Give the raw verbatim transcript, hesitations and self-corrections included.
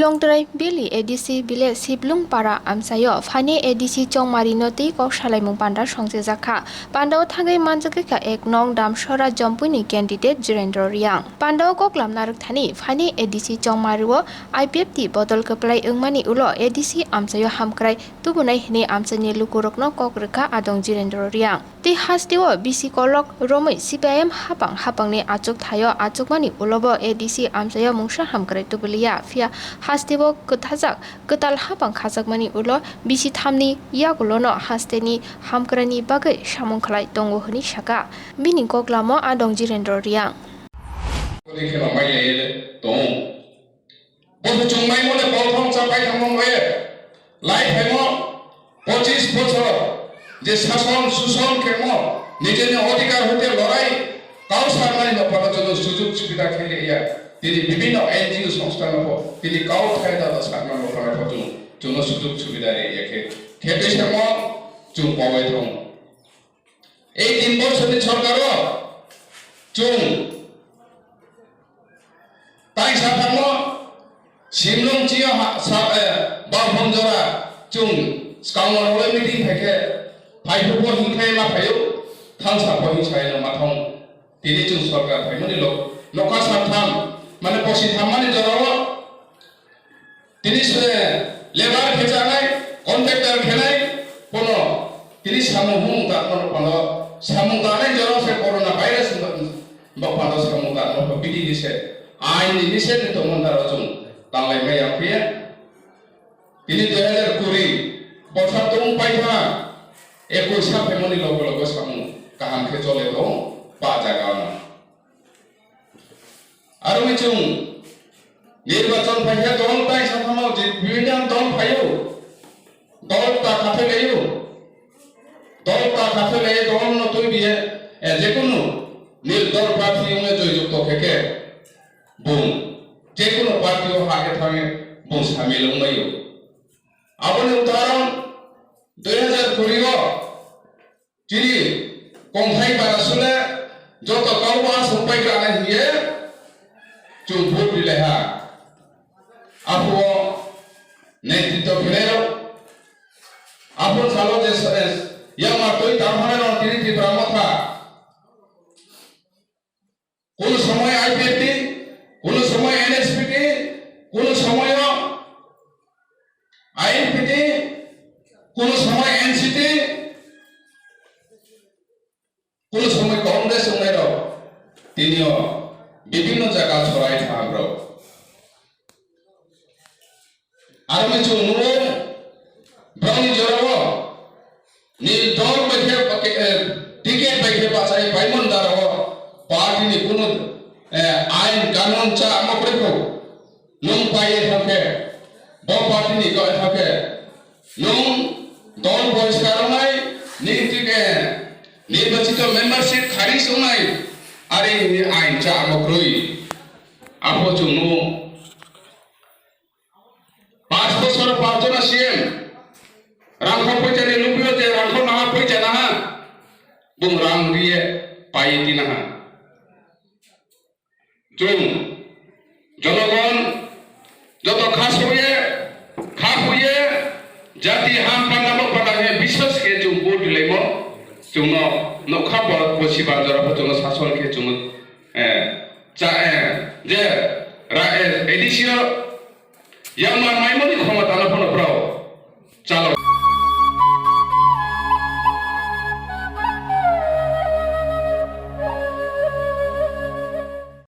Tongtwrai Valley A D C village Siblung Para amchaio phainai A D C Chongmari no twi kok salaimung panda songchajak kha. Pandao thangwi manjagwi kha ek nong Damsora Jompui ni candidate Jirendra Reang. Pandao koklam narwkthani phainai A D C Chongmari o I P F T bodol kwplai wngmani ulo A D C amchaio hamkrai tubunai hwnwi amchaini lukurokno kok rwkha adong Jirendra Reang. Tei hasteo bisi kolok romwi C P I M hapang hapangni achuk thaio achukmani ulobo A D C amchaio mungsa hamkrai tubuliya, phiya hasteo kwthajak kwtal hapang khajakmani ulo bisi thamni yagulono hasteni hamkraini bagwi samung khlai tongo hwnwi saka. Bini koklamo adong Jirendra Reang. Kodi kheno mai laiye tongo. Bo chwng mai mole bolthong cha pai thangmo moye. Lai phaimo pochis bochor je sason suson khemo nijeni odhikar hoite lorai kau sarmani no pata jono sujug subida khe ya. Tini bibhinno N G O songstha no tini kau thai da sarmani no pata jono sujug subida re ya khe. Khe tei samo chwng pawai thong. Ei tin bochorni sorkaro chwng tai saphangno Simlong chio ha, sa, eh, Balphong jora chwng skangno rwlai meeting phaikhe, phaiphuru bo hinkhe ma phaio, thansa bo hinsaino mathong. Tini chwng sorkar phaimani lok, nokha satham, mane bosi thammani jorao tini se labour khe chanai, contractor khenai, kono tini samung humung ta kono kono samung tanai jora se corona virus ba pano samung ta no bidi ni se ain ni se ni tongmon daro chung tanglai mai yang phiya. Tini dui hajar kuri borsa tong paikha ekoi sa phaimani logo logo samung kaham khe chole tong ba jaga no. Aro michung nirbachon phaikhe dol tai sathamo je bibhinno dol phaio, dol ta khathoi laio, dol ta khathoi laio, dol no twi biye, eh, jekunu nir dol prarthi wngwi joy jukto khe khe bung jekunu party o ha khe thangwi bung samil wnglaio. Aboni udahoron dui hajar kuri o Chini kongthai bara sule joto kau ba songpai kana hiye chwng vote rilai ha. Apo netritw khenai rok. Apo salo je s-, s-, yang ma twi tang hwnai rok tini Tripura motha. Kono somoy I P F T, kono somoy N S P T, kono somoy I N P T, kono somoy N C T, kono somoy Congress wngnai rok tinio bibhinno jaga sorai thang rok. Aro ni chwng nugo, borokni jorao nil dol bai khe, eh, ticket bai khe bachai paimon darao party ni kunu, eh, ain kanun cha mokre kho. Nwng paiye thangkhe, bo party ni koi thangkhe, nwng dol boiskar wngnai, nini ticket, nirbachito membership kharij wngnai, ari ni ain cha mokroi. Apo chwng nugo. Panch bochor panch jona C M. Rangkhor poicha ni lubio je rangkhor naha poicha naha. Bung rang riye pai di naha. Chwng jonogon joto kha soye, kha phuye, jati ham panda bo panda he biswas khe chwng vote dilaimo. Chwngno nokha bo bosi banjora bo chwngno sason khe chwngno, eh, cha, eh, je ra, eh, A D C o Yang ma maimoni khomotano